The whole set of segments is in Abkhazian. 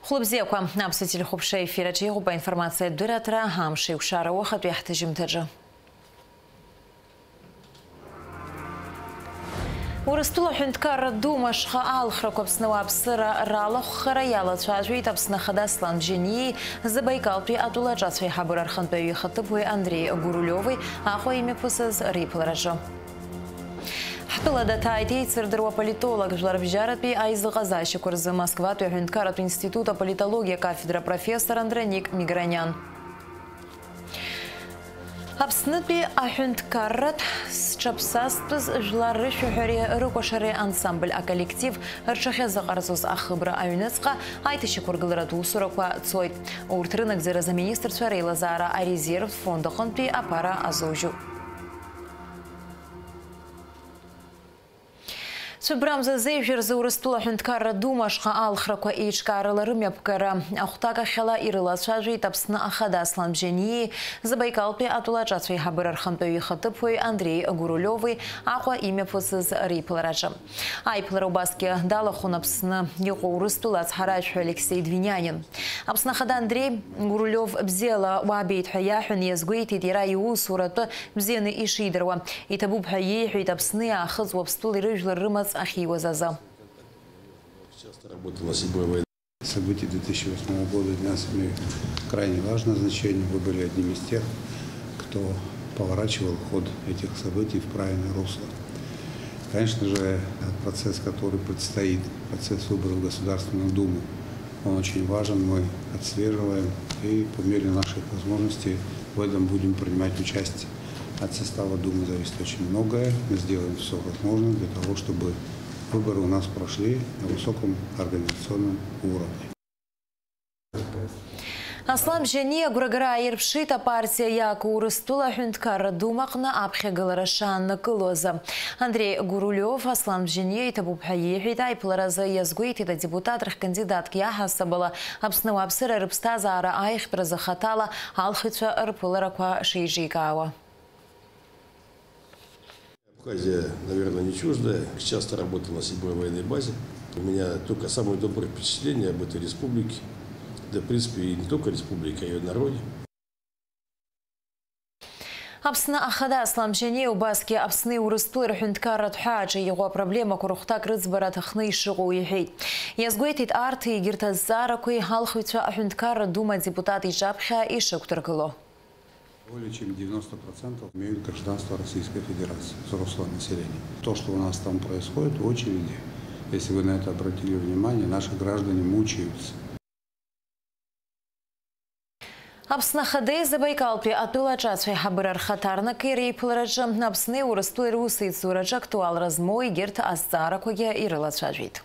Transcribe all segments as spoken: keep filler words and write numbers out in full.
Хәлыбзиақәа, аԥсуа телехәаԥшра ефир аҿы иҟоуп аинформациатә дырраҭара, амш еиқәшара уахатәи ҳҭыжьымҭаҿы. Урыстәыла Аҳәынҭқарратә Дума ашҟа алхрақәа Аԥсны ауааԥсыра ралахәхара иалацәажәеит Аԥсны Ахада Аслан Бжьаниеи Забаикалтәи атәылаҿацәеи ҳабыра рхантәаҩы ихаҭыԥуаҩ Андреи Гурулиови Аҟәа имҩаԥысыз реиԥылараҿы. Ҳтәыла даҭааит еицырдыруа политолог, жәларбжьаратәи аизыҟазаашьақәа рзы Москватәи аҳәынҭқарратә институт аполитологиа кафедра профессор Андроник Миграниан. Аԥснытәи аҳәынҭқарратә зҽаԥсазтәыз жәлар рышәаҳәареи рыкәашареи ансамбль аколлектив рҽахьазыҟарҵоз ахыбра аҩныҵҟа аиҭашьақәыргыларатә усурақәа цоит. Урҭ рынагӡаразы аминистрцәа реилазаара арезервтә фонд аҟынтәи аԥара азоужьуп. Цәыббра мза зеижә рзы Урыстәыла Аҳәынҭқарра Дума ашҟа алхрақәа еиҿкаарала рымҩаԥгара ахәҭакахьала ирылацәажәеит Аԥсны Ахада Аслан Бжьаниеи Забаикалтәи атәылаҿацәеи ҳабыра рхантәаҩы ихаҭыԥуаҩ Андреи Гурулиови Аҟәа имҩаԥысыз реиԥылараҿы. Аиԥылара убасгьы далахәын Аԥсны иҟоу Урыстәыла ацҳаражәҳәаҩ Алексеи Двинянин. Аԥсны Ахада Андреи Гурулиов бзиала уаабеит ҳәа иаҳәаны иазгәеиҭеит иара иусуратәы бзианы ишидыруа. Иҭабуп ҳәа иеиҳәеит Аԥсны иаахыҵ Уаԥстәылеи рыжәлар рымаҵ ахьиуаз азы. События две тысячи восьмого года для нас имеют крайне важное значение. Вы были одним из тех, кто поворачивал ход этих событий в правильное русло. Конечно же, процесс, который предстоит, процесс выборов в Государственную Думу, он очень важен, мы отслеживаем и по мере наших возможностей в этом будем принимать участие. От состава Думы зависит очень многое. Мы сделаем всё возможное для того, чтобы выборы у нас прошли на высоком организационном уровне. Аслан Бжьаниа агәрагара ааирԥшит апартиа иаку Урыстәыла Аҳәынҭқарра Думаҟны аԥхьагылара шааннакылоз. Андреи Гурулиов Аслан Бжьаниа иҭабуп ҳәа иеиҳәеит аиԥыларазы, иазгәеиҭеит адепутат рахькандидатк иаҳасабала Аԥсны ауааԥсыра рыԥсҭазаара аиӷьтәразы хаҭала алхыҩцәа рԥыларақәа шеиҿикаауа. Абхазия, наверное, не чуждая. Часто работал на седьмой военной базе. У меня только самые добрые впечатления об этой республике. Да, в принципе, и не только республике, а и народе. Аԥсны Ахада Аслан Бжьаниа убасгьы Аԥсни Урыстәылеи рҳәынҭқарратә ҳәааҿы иӷәӷәа апроблемақәа рыхәҭак рыӡбара аҭахны ишыҟоу иҳәеит. Иазгәеиҭеит арҭи егьырҭ азҵаарақәеи ҳалхыҩцәа аҳәынҭқарратә Дума адепутат иҿаԥхьа ишықәдыргыло. Более чем девяносто процентов имеют гражданство Российской Федерации, взрослое население. То, что у нас там происходит, очереди, если вы на это обратили внимание, наши граждане мучаются. Аԥсны Ахадеи Забаикалтәи атәылаҿацәеи ҳабыра рхаҭарнаки реиԥылараҿы Аԥсни Урыстәылеи русеицураҿы актуалра змоу егьырҭ азҵаарақәагьы ирылацәажәеит.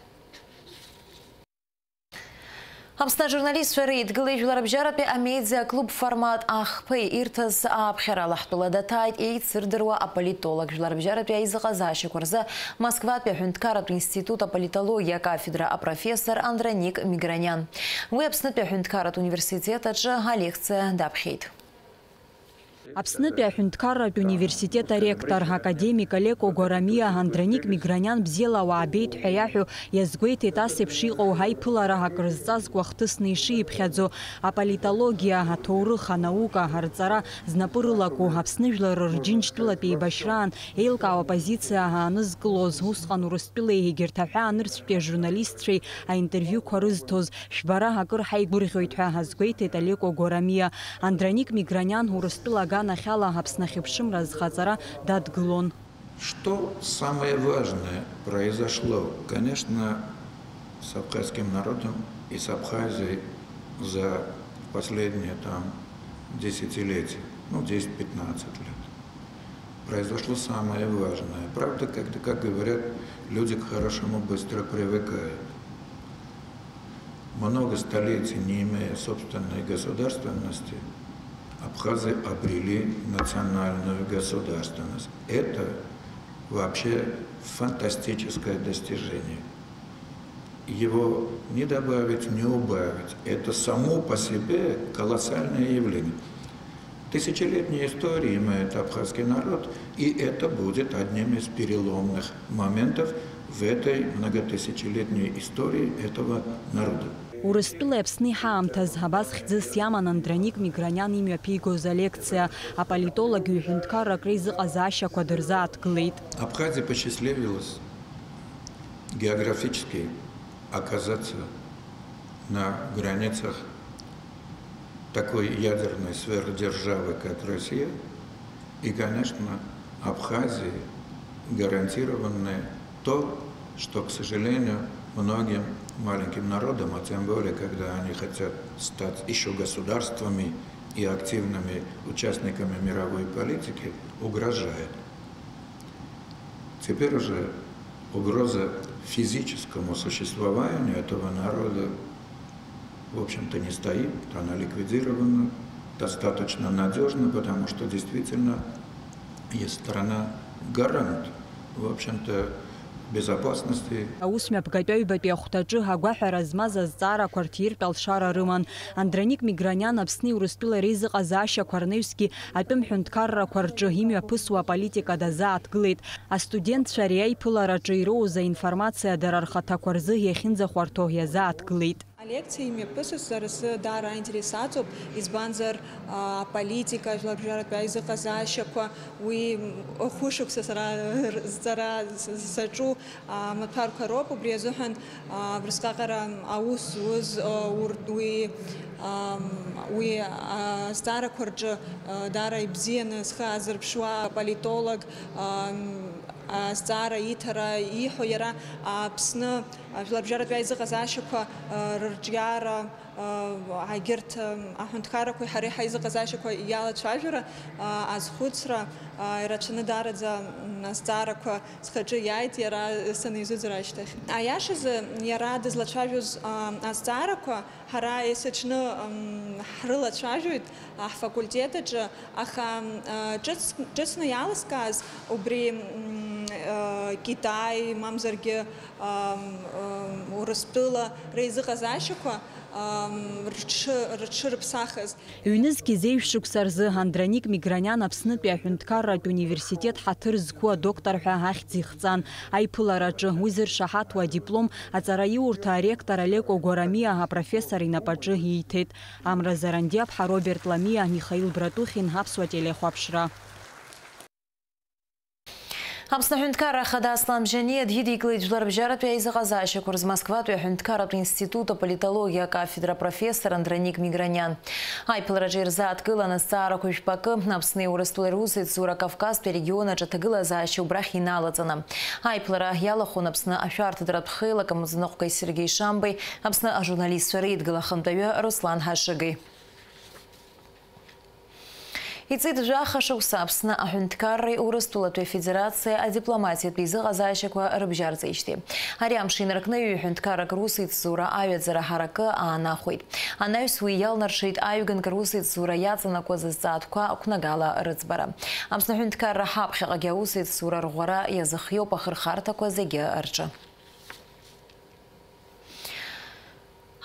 Аԥсны ажурналистцәа реидгылеи жәларбжьаратәи амедиа-клуб Формат ахԥеи ирҭаз ааԥхьарала ҳтәыла даҭааит еицырдыруа аполитолог, жәларбжьаратәи аизыҟазаашьақәа рзы Москватәи аҳәынҭқарратә институт аполитологиа акафедра апрофессор Андроник Миграниан. Уи Аԥснытәи аҳәынҭқарратә университет аҿы алекциа даԥхьеит. Аԥснытәи аҳәынҭқарратә университет аректор, академик Алеко Гәарамиа Андроник Миграниан бзиала уаабеит ҳәа иаҳәо иазгәеиҭеит, ас еиԥш иҟоу ҳаиԥылара акрызҵазкуа хҭысны ишиԥхьаӡо, аполитологиа, аҭоурых, анаука, арҵара знапы рылаку, Аԥсны жәлар рџьынџьтәылатә еибашьраан еилкаау апозициа аанызкылоз, усҟан Урыстәылеи егьырҭ аҳәаанырцәтәи ажурналистцәеи аинтервиуқәа рызҭоз, Шәбара акыр ҳаигәырӷьоит ҳәа азгәеиҭеит Алеко Гәарамиа. Андроник Миграниан Урыстәыла аганахьала Аԥсны ахьыԥшымра азхаҵара дадгылон. Что самое важное произошло, конечно, с абхазским народом и с Абхазией за последние там десятилетия, ну, десять-пятнадцать лет. Произошло самое важное. Правда, как, как говорят, люди к хорошему быстро привыкают. Много столетий не имея собственной государственности, абхазы обрели национальную государственность. Это вообще фантастическое достижение. Его не добавить, не убавить. Это само по себе колоссальное явление. Тысячелетняя история имеет абхазский народ, и это будет одним из переломных моментов в этой многотысячелетней истории этого народа. Урыстәылеи Аԥсни ҳаамҭаз, абас хьӡыс иаман Андроник Мигрониан имҩаԥигоз алекциа, аполитолог иҩҳәынҭқарра акреизыҟазаашьақәа дырзааҭгылеит. Абхазии посчастливилось географически оказаться на границах такой ядерной сверхдержавы, как Россия, и, конечно, Абхазии гарантированное то, что, к сожалению, многим маленьким народам, а тем более, когда они хотят стать ещё государствами и активными участниками мировой политики, угрожает. Теперь уже угроза физическому существованию этого народа, в общем-то, не стоит, она ликвидирована достаточно надёжно, потому что действительно есть страна-гарант, в общем-то, безопасности. Аусмҩаԥгатә аҩбатәи ахәҭаҿы агәаҳәара змаз азҵаарақәа рҭиртә алшара рыман. Андроник Мигрониан Аԥсни Урыстәылеи реизыҟазаашьақәа рнаҩсгьы атәым ҳәынҭқаррақәа рҿы имҩаԥысуа аполитика дазааҭгылеит. Астудентцәа ари аиԥылараҿы ироуз аинформациа дара рхаҭақәа рзы иахьынӡахәарҭоу иазааҭгылеит. Алекциа имҩаԥысыз сара сзы даара аинтерес аҵоуп, избанзар, а, аполитика, жәларбжьаратәи аизыҟазаашьақәа, уи, м, хәышықәса сара р-, сҵара с-, саҿу, а, маҭәарқәа роуп, убри азыҳәан, а, абрысҟаҟара аус зуз, а, урҭ уи, ам, уи, а, азҵаарақәа рҿы, а, даара ибзианы схы азырԥшуа аполитолог, ам, азҵаара иҭара ииҳәо иара Аԥсны, а, жәларбжьаратәи аизыҟазаашьақәа, а, рырҿиара, а, егьырҭ, ам, аҳәынҭқаррақәеи ҳареи ҳаизыҟазаашьақәа иалацәажәара, а, азхәыцра, а, ирацәаны даараӡа, м, азҵаарақәа схаҿы иааит иара санизыӡырҩ ашьҭахь. Аиашазы, иара дызлацәажәоз, а, азҵаарақәа ҳара есыҽны, м, ҳрылацәажәоит, а, ҳфакультет аҿы, аха, м, а, ҿыц-, ҿыцны иалыскааз убри, м, а, Китай, мамзаргьы, ам, ам, Урыстәыла реизыҟазаашьақәа, ам, рҽы-, рҽырыԥсахыз. Ҩнызқь зеижә шықәса рзы Андроник Мигрониан Аԥснытәи аҳәынҭқарратә университет ҳаҭыр зқәу адоктор ҳәа ахьӡ ихҵан. Аиԥылараҿы уи зыршаҳаҭу адиплом аҵараиурҭа аректор Алеко Гәарамиа апрофессор инапаҿы ииҭеит. Амра Зарандиаԥҳа, Роберт Ламиа, Михаил Братухин, Аԥсуа телехәаԥшра. Аԥсны Аҳәынҭқарра Ахада Аслан Бжьаниа дидикылеит Жәларбжьаратәи аизыҟазаашьақәа рзы Москватәи аҳәынҭқарратә институт аполитологиа акафедра апрофессор Андроник Мигрониан. Аиԥылараҿы ирзааҭгылан азҵаарақәа жәпакы, Аԥсни Урыстәылеи русеицура Кавказтәи арегион аҿы аҭагылазаашьа убрахь иналаҵаны. Аиԥылара иалахәын Аԥсны ашәарҭадаратә хеилак амаӡаныҟәгаҩ Сергеи Шамбеи, Аԥсны ажурналистцәа реидгыла ахантәаҩы Руслан Ҳашыгеи. Иҵит жәаха шықәса Аԥсны аҳәынҭқарреи Урыстәылатәи Афедерациеи адипломатиатәи еизыҟазаашьақәа рыбжьарҵеижьҭеи. Ари амш инаркны ҩ-ҳәынҭқаррак русеицура аҩаӡара ҳаракы аанахәеит. Анаҩс уи иалнаршеит аҩганк русеицура иаҵанакуаз азҵаатәқәа ақәнагала рыӡбара. Аԥсны аҳәынҭқарра ҳаԥхьаҟагьы аусеицура рӷәӷәара иазыхиоуп ахырхарҭақәа зегьы рҿы.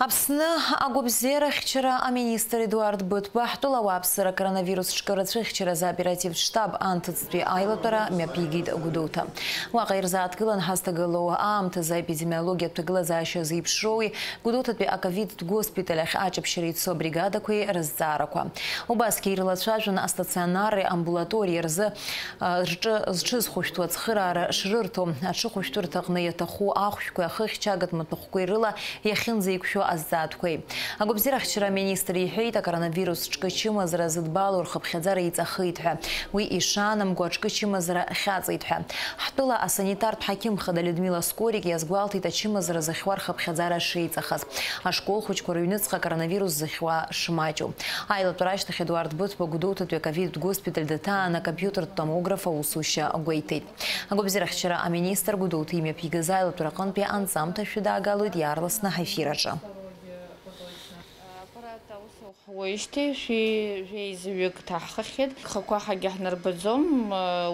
Аԥсны агәабзиарахьчара аминистр Едуард Быҭәба ҳтәыла ауааԥсыра коронавирус ҿкы рацәыхьчаразы аоперативтә штаб анҭыҵтәи аилатәара мҩаԥигеит Гәдоуҭа. Уаҟа ирзааҭгылан ҳазҭагылоу аамҭазы аепидемиологиатә ҭагылазаашьа зеиԥшроуи, Гәдоуҭатәи аковидтә госпиталь ахь аҷаԥшьара ицо абригадақәеи рызҵаарақәа. Убасгьы ирылацәажәон астационарреи амбулаториеи рзы, а, рҿы зҽызхәышәтәу ацхыраара шрырҭо, аҽыхәышәтәырҭаҟны иаҭаху ахәшәқәеи ахыхьчагатә маҭәахәқәеи рыла иахьынӡеиқәшәо азҵаатәқәеи. Агәабзиарахьчара аминистр иҳәеит, акоронавирус ҿкы чымазара зыдбало рхыԥхьаӡара иҵахеит ҳәа. Уи ишаанамго аҿкы чымазара хьаҵит ҳәа. Ҳтәыла асанитартә ҳақьым хада Людмила Скорик иазгәалҭеит ачымазара зыхьуа рхыԥхьаӡара шеиҵахаз, ашкол хәыҷқәа рыҩныҵҟа акоронавирус зыхьуа шмаҷу. Аилатәара ашьҭахь Едуард Быҭәба Гәдоуҭатәи аковидтә госпиталь даҭаан акомпиутертә томограф аусушьа гәеиҭеит. Агәабзиарахьчара аминистр Гәдоуҭа имҩаԥигаз аилатәара аҟынтәи анҵамҭа шәыдаагалоит иаарласны ҳефир аҿы. Аппарат аус Уажәшьҭа шәи жәеизаҩык ҭаҳхахьеит. Гхақәа ҳагьаҳнарбаӡом,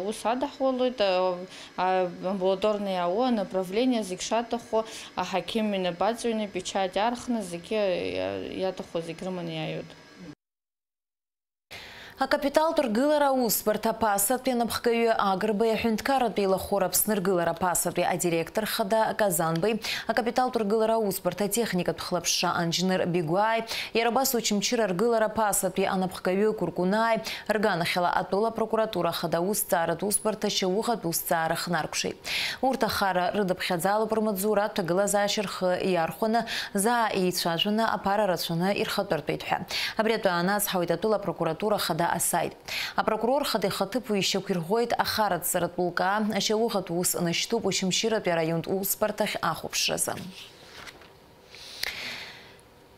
ус адаҳулоит, а, амбулаторно иаауа, направление зегь шаҭаху, аҳақьым инапы аҵҩны, печать аархны, зегьы иа-, иаҭаху зегь рыманы иааиуеит. Акапиталтә ргылара аусбарҭа аԥасатәи анапхгаҩы Агрбеи аҳәынҭқарратәи илахәыра Аԥсны ргылара аԥасатәи адиректор хада Казанбеи, акапиталтә ргылара аусбарҭа атехникатә хлаԥшра анџьныр Бигәааи, иара убас Очамчыра ргылара аԥасатәи анапхгаҩы Куркунааи рганахьала атәыла апрокуратура ахада аусҭҵааратә усбарҭа шьауӷатә усҭҵаара хнаркәшеит. Урҭ ахара рыдыԥхьаӡалоуп рмаҵзура аҭагылазаашьа рхы иархәаны, заа еицәажәаны, аԥара рацәаны ирхатәыртәеит ҳәа. Абри атәы аанацҳауеит атәыла апрокуратура хада асаит. Апрокурор хада ихаҭыԥуаҩ ишьақәирӷәӷәеит ахараҵаратә лкаа, ашьауӷатә ус нашьҭуп Очамчыратәи араионтә усбарҭахь ахәаԥшразы.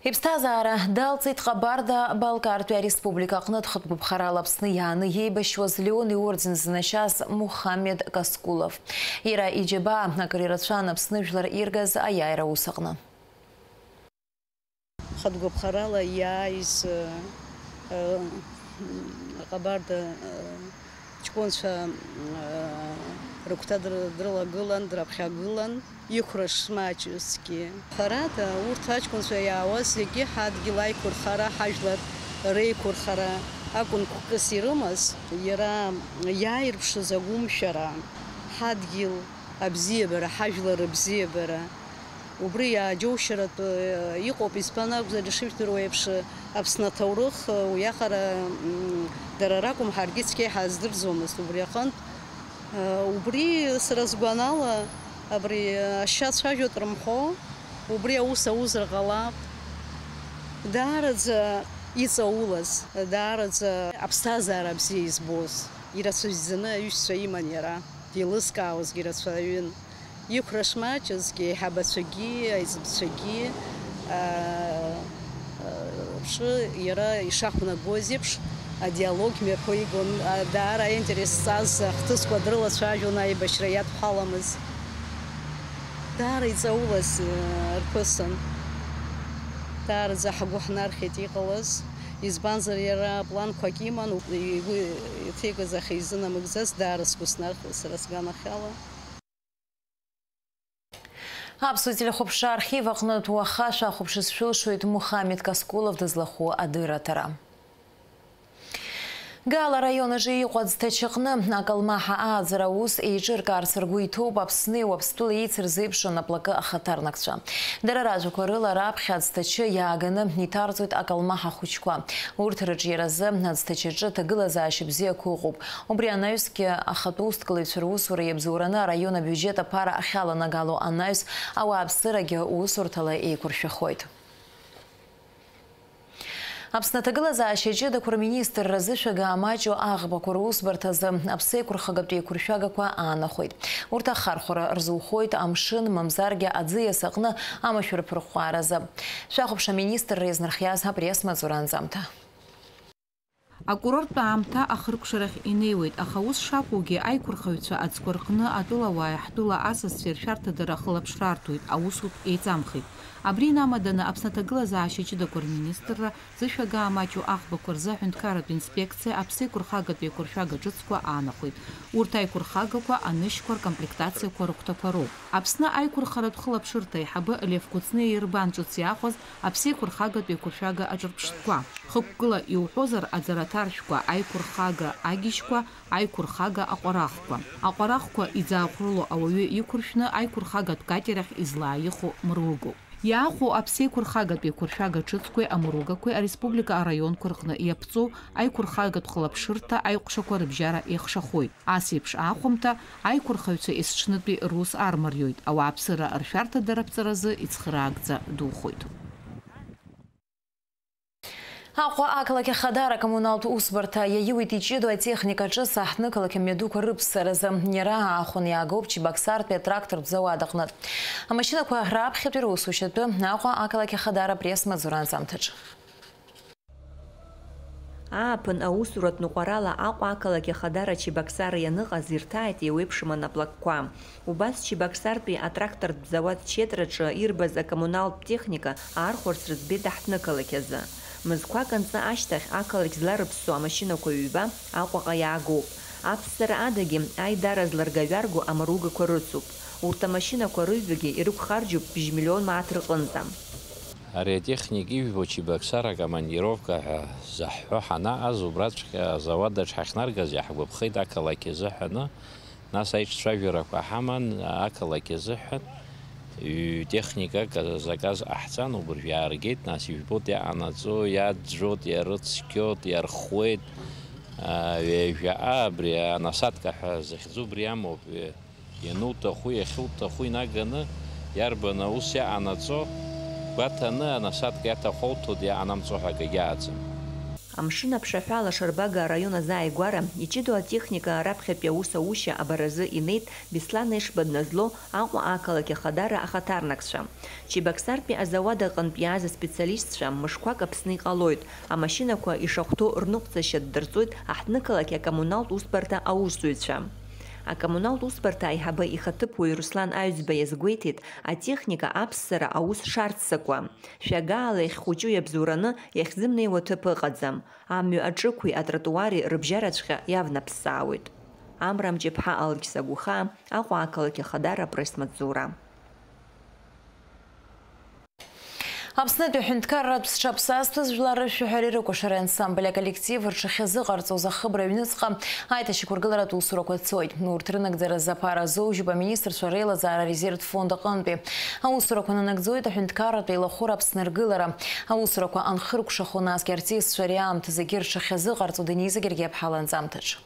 Иԥсҭазаара далҵит Ҟабарда-Балкартәи ареспублика аҟны дхатәгәаԥхарала Аԥсны иааны иеибашьуаз Леон иорден зынашьаз Мухаммед Каскулов. Иара иџьабаа акыр ирацәан Аԥсны жәлар иргаз аиааира аус аҟны. Хатәгәаԥхарала иааиз, э, э, Ҟабарда, э, ҷкәынцәа, э, рыгәҭа др-, дрылагылан, драԥхьагылан, иқәра шмаҷызгьы. Ҳәарада, урҭ аҷкәынцәа иаауаз зегьы ҳадгьыл аиқәырхара, ҳажәлар реиқәырхара акәын гәкыс ирымаз, иара иааирԥшыз агәымшәара, ҳадгьыл абзиабара, ҳажәлар рыбзиабара, убри иааџьоушьаратәы иҟоуп, избан акәзар, ишыжәдыруа еиԥш, Аԥсны аҭоурых уиаҟара, м, дара ракәым, ҳаргьы цқьа иҳаздырӡомызт убри аҟынтә. Убри сара сгәанала, абри ашьа цәажәоит рымҳәо, убри аус аузар ҟалап. Даараӡа иҵаулаз, даараӡа аԥсҭазаара бзиа избоз, ирацәаҩӡаны аҩызцәа иман иара. Деилызкаауазгьы рацәаҩын. Иқәра шмаҷызгьы, аиҳабацәагьы, аиҵбцәагьы, аа, рҿы иара ишақәнагоз еиԥш, адиалог мҩаԥигон, а, даара аинтерес зҵаз ахҭысқәа дрылацәажәон, аибашьра иадҳәаламыз. Даара иҵаулаз, э, рԥысын. Даараӡа ҳгәы ҳнархьит иҟалаз. Избанзар, иара планқәак иман, игәы иҭеикыз ахьизынамыгӡаз, даара сгәы снархьуеит сара сганахьала. Аԥсуа телехәаԥшра архив аҟнытә уаха шәахәаԥшыз шәылшоит Мухаммед Каскулов дызлахәу адырраҭара. Гала араион аҿы иҟоу аӡҭачаҟны акалмаҳа ааӡара аус еиҿыркаарц ргәы иҭоуп Аԥсни Уаԥстәылеи еицырзеиԥшроу анаплакы ахаҭарнакцәа. Дара ражәақәа рыла, раԥхьа аӡҭачы иааганы иҭарҵоит акалмаҳа хәыҷқәа. Урҭ рыҿиаразы аӡҭачаҿы аҭагылазаашьа бзиақәа ыҟоуп. Убри анаҩсгьы, ахатәы усҭгылаҩцәа русура иабзоураны араион абиуџьет аԥара ахьаланагало анаҩс, ауааԥсырагьы усурҭала еиқәыршәахоит. Аԥсны аҭагылазаашьа ҷыдақәа рминистрра зышәага амаҷу аӷбақәа русбарҭазы аԥсеиқәырхагатә еиқәыршәагақәа аанахәеит. Урҭ ахархәара рзухоит амшын, мамзаргьы аӡиас аҟны амашәыр ԥырҟәҟәааразы. Шәахәаԥш аминистрра иазнархиаз апресс-маҵура анҵамҭа. Акурорттә аамҭа ахыркәшарахь инеиуеит, аха ус шакәугьы, аиқәырхаҩцәа аӡқәа рҟны атәылауааи ҳтәыла асасцәеи ршәарҭадара ахылаԥшра арҭоит, аусутә еиҵамхеит. Абри инамаданы Аԥсны аҭагылазаашьа ҷыдақәа рминистрра зышәага амаҷу аӷбақәа рзы аҳәынҭқарратә инспекциа аԥсеиқәырхагатә еиқәыршәага ҿыцқәа аанахәеит. Урҭ аиқәырхагақәа анышьқәа ркомплектациақәа рыхәҭақәа роуп. Аԥсны аиқәырхаратә хылаԥшырҭа аиҳабы Лев Кәыҵниа ирбан ҿыц иаахәаз аԥсеиқәырхагатә еиқәыршәага аҿырԥштәқәа. Хықәкыла иуҳәозар, аӡараҭаршәқәа, аиқәырхага агьежьқәа, аиқәырхага аҟәарахқәа. Аҟәарахқәа иӡааҟәрыло ауаҩы иқәыршәны аиқәырхагатә катер ахь излааихәо мыругоуп. Иаахәо аԥсеиқәырхагатә еиқәыршәага ҿыцқәеи амыругақәеи ареспублика араионқәа рҟны иаԥҵоу аиқәырхагатә хылаԥшырҭа аиҟәшақәа рыбжьара еихшахоит. Ас еиԥш аахәамҭа аиқәырхаҩцәа есҽнытәи рус армариоит, ауааԥсыра ршәарҭадара аԥҵаразы ицхыраагӡа духоит. Аҟәа ақалақь Ахадара акоммуналтә усбарҭа иаиуит иҷыдоу атехника ҿыц аҳҭнықалақь амҩадуқәа рыԥссаразы. Иара аахәаны иаагоуп Чебоксартәи атрактортә зауад аҟнытә. Амашьынақәа раԥхьатәи русушьатәы Аҟәа ақалақь Ахадара апресс-маҵзура анҵамҭаҿы. Ааԥын аусуратә ныҟәарала Аҟәа ақалақь Ахадара Чебоксары ианыҟаз ирҭааит еиуеиԥшым анаплакқәа. Убас Чебоксартәи атрактортә зауад Четраҿы ирбаз акоммуналтә техника аархәарц рыӡбеит аҳҭнықалақь азы. Мызқәак анҵы ашьҭахь ақалақь зларыԥссо амашьынақәа ҩба Аҟәаҟа иаагоуп. Аԥссара адагьы аидара зларгаҩарго амаругақәа рыцуп. Урҭ амашьынақәа рыҩбагьы ирықәхарџьуп бжь миллион мааҭ рҟынӡа. Ари атехник ижәбо Чебоксар акомандировка ҳәа заҳҳәо ҳанаҟаз, убраҵәҟьа азауад аҿы ҳахьнаргаз иаҳгәаԥхеит ақалақь азыҳәаны. Нас аиҿцәажәарақәа ҳаман ақалақь азыҳәан. Ҩ-техникак заказ ҟаҳҵан, убыржә иааргеит, нас ижәбоит иаҟанаҵо, иаӡәӡәоит, иарыцқьоит, иархуеит, аа, ҩажәаҟа абри анасадка ҳәа захьӡу убри амоуп. Иануҭаху, иахьуҭаху инаганы, иарбан аус иаҟанаҵо гәаҭаны, анасадка иаҭаху ауҭоит, иаҟанамҵо ҳәа акгьы аӡам. Амшын аԥшаҳәа Алашарбага араион азааигәара иҷыдоу атехника раԥхьатәи аус аушьа абаразы инеит Беслан Ешба дназло Аҟәа ақалақь ахадара ахаҭарнакцәа. Чебоксартәи азауад аҟынтә иааз аспециалистцәа мышқәак Аԥсны иҟалоит, амашьынақәа ишахәҭоу рныҟәцашьа ддырҵоит аҳҭнықалақь акоммуналтә усбарҭа аусзуҩцәа. Акоммуналтә усбарҭа аиҳабы ихаҭыԥуаҩ Руслан Аҩӡба иазгәеиҭеит, атехника аԥссара аус шарццакуа. Шәагаала иахьхәыҷу иабзоураны иахьзымнеиуа ҭыԥ ыҟаӡам. Амҩа аҿықәи атротуари рыбжьараҵәҟьа иавнаԥсаауеит. Амра Мҷыԥҳа, Алықьса Гәыхаа, Аҟәа ақалақь ахадара апресс-маҵзура. Аԥснытәи аҳәынҭқарратә зҽаԥсазтәыз жәлар рышәаҳәареи рыкәашареи ансамбль аколлектив рҽахьазыҟарҵоз ахыбра аҩныҵҟа аиҭашьақәыргыларатә усурақәа цоит. Урҭ рынагӡара зҵаара зоужьуп аминистрцәа реилазаара арезервтә фонд аҟынтәи. Аусурақәа нанагӡоит аҳәынҭқарратә еилахәыра Аԥсны аргылара. Аусурақәа анхыркәшахо, насгьы артистцәа ари аамҭазы егьырҭ шахьазыҟарҵо Дениза Гергиаԥҳа ланҵамҭаҿы.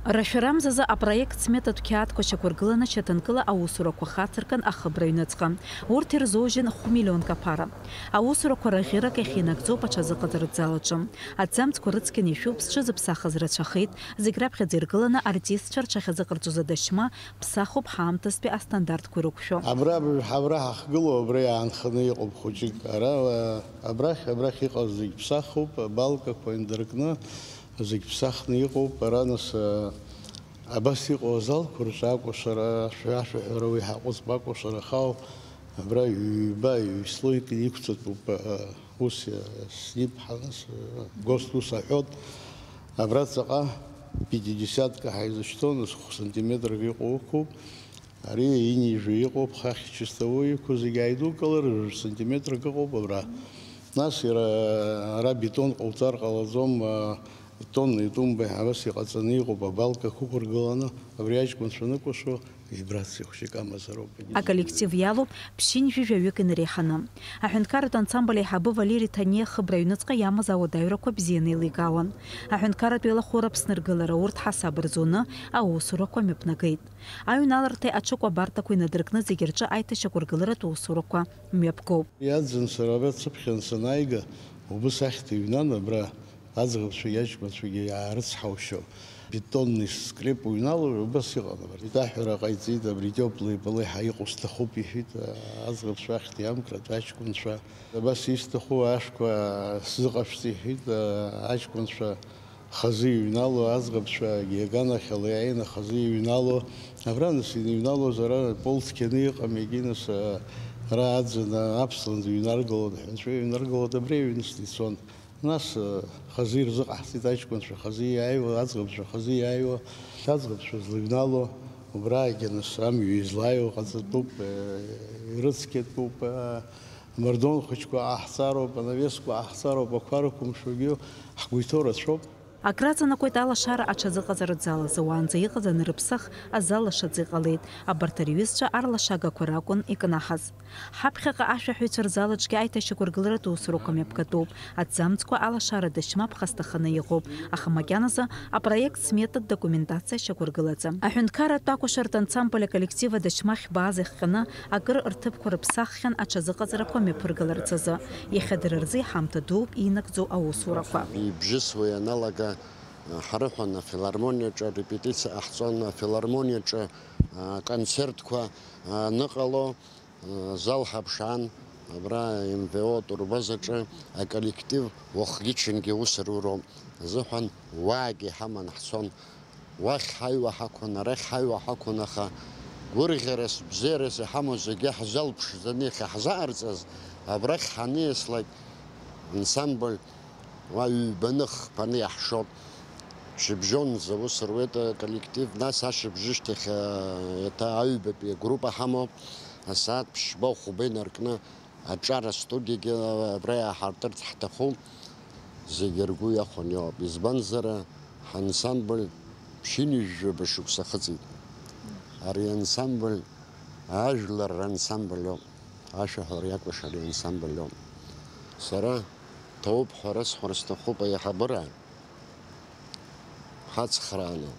Рашәарамзазы апроект сметатә қьаадқәа шьақәыргыланы шьаҭанкыла аусурақәа хацыркын ахыбра аҩныҵҟа. Урҭ ирзоужьын хә-миллионк аԥара. Аусурақәа раӷьырак иахьинагӡоуп аҽазыҟаҵаратә залаҿы. Аҭӡамцқәа рыцқьаны ишәуп, зҽызыԥсахыз рацәахеит, зегь раԥхьаӡа иргыланы артистцәа рҽахьазыҟарҵоз адашьма ԥсахуп ҳаамҭазтәи астандартқәа ирықәшәо. Абра, абра ҳахгылоу, абра иаанханы иҟоуп хәыҷык. Ара, абрахь, абрахь иҟаз зегь ԥсахуп, абалкақәа индыркны. Зегь ԥсахны иҟоуп, ара нас, а, абас иҟоу азалқәа рҿы акәашара, ашәаҳәара уи ҳаҟәыҵп, акәашара ахаау, абра ҩба, ҩ-слойк иқәҵатәуп, а, ус, а, снипҳа нас, а, ГОСТ ус аҳәот, абра ҵаҟа пятидесятка ҳаизышьҭоу, нас хә-сантиметрак иҟоу ықәуп. Ари инижәа иҟоуп, хахь чистовой иқәу зегь ааидукылар, жәа сантиметрак ыҟоуп абра. Нас иара ара бетон ҟауҵар ҟалаӡом, а, тонна итумба ҳәа абас иҟаҵаны иҟоуп, абалка ықәыргыланы, абри аҷкәынцәа аныкәашо вибрациа хәыҷык амазароуп. Аколлектив иалоуп ԥшьынҩажәаҩык инареиҳаны. Аҳәынҭқарратә ансамбль аиҳабы Валери Ҭаниа хыбра аҩныҵҟа иамаз ауадаҩрақәа бзианы еиликаауан. Аҳәынҭқарратә еилахәыра Аԥсны аргылара урҭ ҳасаб рзуны аусурақәа мҩаԥнагеит. Аҩналарҭеи аҽыкәабарҭақәеи надыркны зегьы рҿы аиҭашьақәыргыларатә усурақәа мҩаԥгоуп. Иаӡын сара абра дсыԥхьан санааига, убыс ахьҭа иҩнан абра аӡӷабцәагьы аҷкәынцәагьы иаарыцҳаушьо. Бетонный склеп уҩналоит, убас иҟан абарҭ. Иҭаҳәара ҟаиҵеит, абри тёплые полы ҳәа иҟоу сҭахуп, иҳәеит, аӡӷабцәа ахьҭа иамкратәы аҷкәынцәа. Абас исҭаху ашәқәа сзыҟашәҵа, иҳәеит, аҷкәынцәа. Хазы иҩнало аӡӷабцәа, иаганахьала иааины хазы иҩнало. Абра нас иныҩналоз, ара пол цқьаны иҟам, егьи нас, а, ара аӡын, а, аԥсланӡа иҩнаргалон, аҳәынҵәа иҩнаргалон, абри аҩны сны ицон. Нас, а, хазы ирзыҟаҳҵеит аҷкәынцәа, хазы иааиуа, аӡӷабцәа хазы иааиуа, аӡӷабцәа злыҩнало, убраагьы нас амҩа излааиуа ҟаҵатәуп, а, ирыцқьатәуп, а, амардуан хәыҷқәа ҟаҳҵароуп, анавесқәа ҟаҳҵароуп, ақәа рықәымшәогьы ҳгәы иҭоу рацәоуп. Акраҵанакуеит алашара аҽазыҟаҵаратә зал азы, уаанӡа иҟаз анрыԥсах, азал лашаӡа иҟалеит. Абарҭ рҩызцәа арлашагақәа ракәын икнаҳаз. Ҳаԥхьаҟа ашәаҳәаҩцәа рзалаҿгьы аиҭашьақәыргыларатә усурақәа мҩаԥгатәуп. Аҭӡамцқәа алашара дашьма ԥхасҭаханы иҟоуп, аха макьаназы апроект сметатә документациа шьақәыргылаӡам. Аҳәынҭқарратә акәашаратә ансамбль аколлектив адашьма хьбаа зыхҟьаны акыр рҭыԥқәа рыԥсаххьан аҽазыҟаҵарақәа мҩаԥыргаларц азы. Иахьа дара рзы иҳамҭа дууп инагӡоу аусурақәа. Ибжьысуа ианалага, ҳрыҳәон афилармониаҿы арепетициа ҟаҳҵон, афилармониаҿы аконцертқәа аныҟало, азал ҳаԥшаан, абра М В О атурбазаҿы аколлектив уахгьы-ҽынгьы аус руроуп азыҳәан уаагьы иҳаман ҳцон. Уахь ҳаҩуа ҳақәын, арахь ҳаҩуа ҳақәын, аха гәырӷьарас, бзиарас иҳамоу зегьы ҳзалԥшӡаны иахьаҳзаҟарҵаз, абрахь ҳаниаслак, ансамбль уа ҩбаны, хԥаны иаҳшоуп. Шьыбжьонӡа аус руеит аколлектив, нас ашьыбжьышьҭахь, а, еиҭа аҩбатәи агруппа ҳамоуп, асааҭ ԥшьба, хәба инаркны Аҿар астудиагьы абра иааҳартырц ҳҭахуп, зегьы ргәы иахәаны иҟоуп. Избанзар, ҳансамбль ԥшьынҩажәаба шықәса ахыҵит. Ари ансамбль ажәлар рансамбль ауп, ашәаҳәара иакәыша ари ансамбль ауп. Сара ҭоуп ҳәа рысҳәар сҭахуп аиҳабыра ҳацхрааны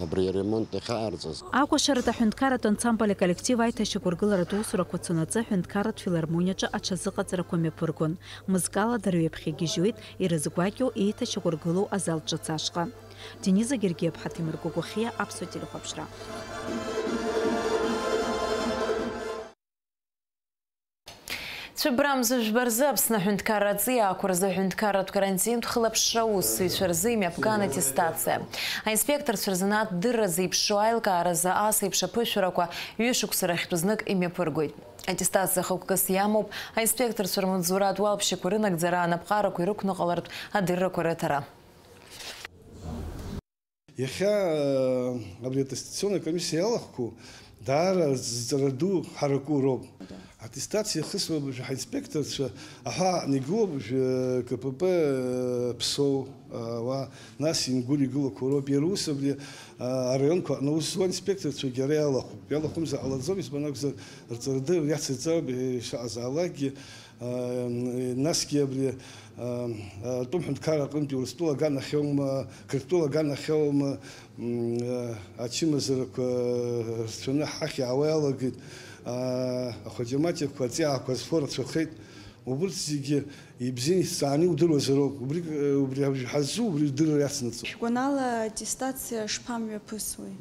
абри аремонт иахьаҟарҵаз. Акәашаратә аҳәынҭқарратә ансамбль аколлектив аиҭашьақәыргыларатә усурақәа цонаҵы аҳәынҭқарратә филармониаҿы аҽазыҟаҵарақәа мҩаԥыргон. Мызкала дырҩегьых игьежьуеит ирызгәакьоу еиҭашьақәыргылоу азал ҿыц ашҟа. Дениза Гергиаԥҳа, Ҭемыр Гогохиа, Аԥсуа телехәаԥшра. Цәыббра мза жәба рзы Аԥсны аҳәынҭқарра аҵиаақәа рзы аҳәынҭқарратә карантинтә хылаԥшра аусзуҩцәа рзы имҩаԥган аттестациа. Аинспекторцәа рзанааҭ дырра зеиԥшроу аилкааразы ас еиԥш аԥышәарақәа ҩышықәса рахьтә знык имҩаԥыргоит. Аттестациа хықәкыс иамоуп аинспекторцәа рмаҵзуратә уалԥшьақәа рынагӡара, анапҟарақәа ирықәныҟәалартә адыррақәа рыҭара. Иахьа, э, абри аттестационный комиссиа иалахәқәоу даара зҵара ду ҳараку роуп. Аттестациа ихысуа абыржәы ҳаинспекторцәа аҳәаа аҟны игылоуп, абыржәы К П П, э, Ԥсоу, э, уа, нас Ингәыр игылақәоу роуп. Иара ус абри, э, араионқәа аҟны аус зуа аинспекторцәагьы ара иалахәуп. Иалахәымзар ҟалаӡом, избан акәзар, рҵара дырра иацырҵароуп, э, ишаҟазаалакгьы. Насгьы абри атәым ҳәынҭқарра аҟынтәи Урыстәыла аганахьоума, Қырҭтәыла аганахьоума, ачымазарақәа рцәаны ҳахь иаауа иалагеит, ахәаџьамаҭиақәа, аҵиаақәа зфо рацәахеит. Убырҭ зегьы ибзианы исҵааны иудыруазароуп. Убри, убри ҳазу, убри удырра иацнаҵоит. Шәгәанала, аттестациа шԥамҩаԥысуеи?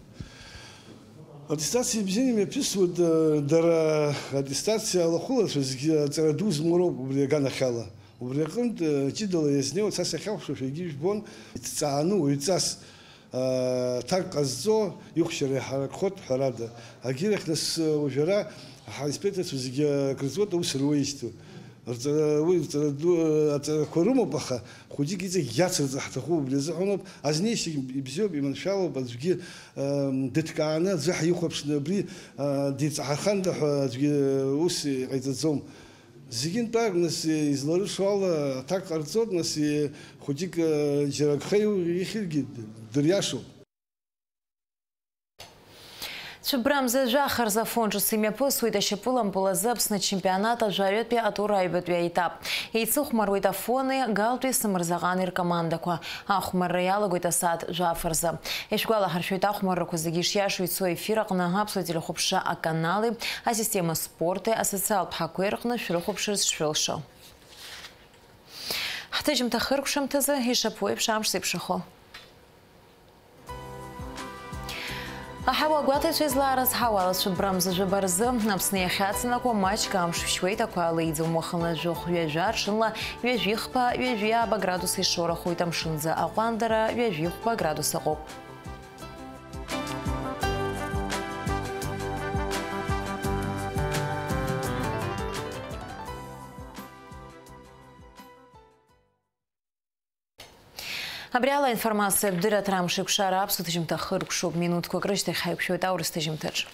Аттестациа ибзианы имҩаԥысуеит, э, дара аттестациа алахәылацәа зегьы аҵара ду змоу роуп убри аганахьала. Убри аҟынтә, э, ҷыдала иазнеиуа, са сахьахәаԥшуашәа егьи жәбон, иҭҵааны уаҩҵас, э, аҭак ҟазҵо, ихәшьара иҳаракхоит, ҳәарада. Агьирахь нас, э, уажәы ара ҳаинспекторцәа зегьы акрызуеит аус руеижьҭеи. Рҵара, уи рҵара ду, э, аҵарақәа рымоуп, аха хәыҷык иҵегь иацырҵар ҳҭахуп, убри азыҳәаноуп, азнеишьагь ибзиоуп, иманшәалоуп, аӡәгьы, э, дыҭкааны, аӡәы ҳихәаԥшны абри, э, диҵаҳаханда ҳәа аӡәгьы ус иҟаиҵаӡом. Зегьы нтәак, нас, э, изларышу ала аҭак ҟарҵоит, нас, э, хәыҷык, э, џьара агха иу-, ихьыргьы дыриашоуп. Цәыббра мза жәаха рзы Афон ҿыц имҩаԥысуеит ашьапылампыл азы Аԥсны ачемпионат ажәаҩатәи атур аҩбатәи аетап. Еицыхәмаруеит Афони Галтәи Самырзаҟани ркомандақәа. Ахәмарра иалагоит асааҭ жәаф рзы. Ишәгәалаҳаршәоит, ахәмаррақәа зегьы ишиашоу ицо ефир аҟны Аԥсуа телехәаԥшра аканали, асистема спорти, асоциалтә ҳақәеи рҟны шәрыхәаԥшырц шәылшо. Ҳҭыжьымҭа хыркәшамҭазы ишаԥу еиԥш амш зеиԥшрахо. Аҳауа гәаҭаҩцәа излаарыз ҳауала цәыббра мза жәаба рзы Аԥсны иахьаҵанакуа маҷк амш шәшьуеит, ақәа леиӡом, уахынла жәохә ҩажәа, ҽынла ҩажәихԥа, ҩажәи ааба градус ишоурахоит, амшынӡы аҟәандара ҩажәихәба градус ыҟоуп. Абри ала аинформациатә дырраҭара амш еиқәшара аԥсуа ҭыжьымҭа хыркәшоуп. Минуҭқәак рышьҭахь ҳаиқәшәоит аурыс ҭыжьымҭаҿ.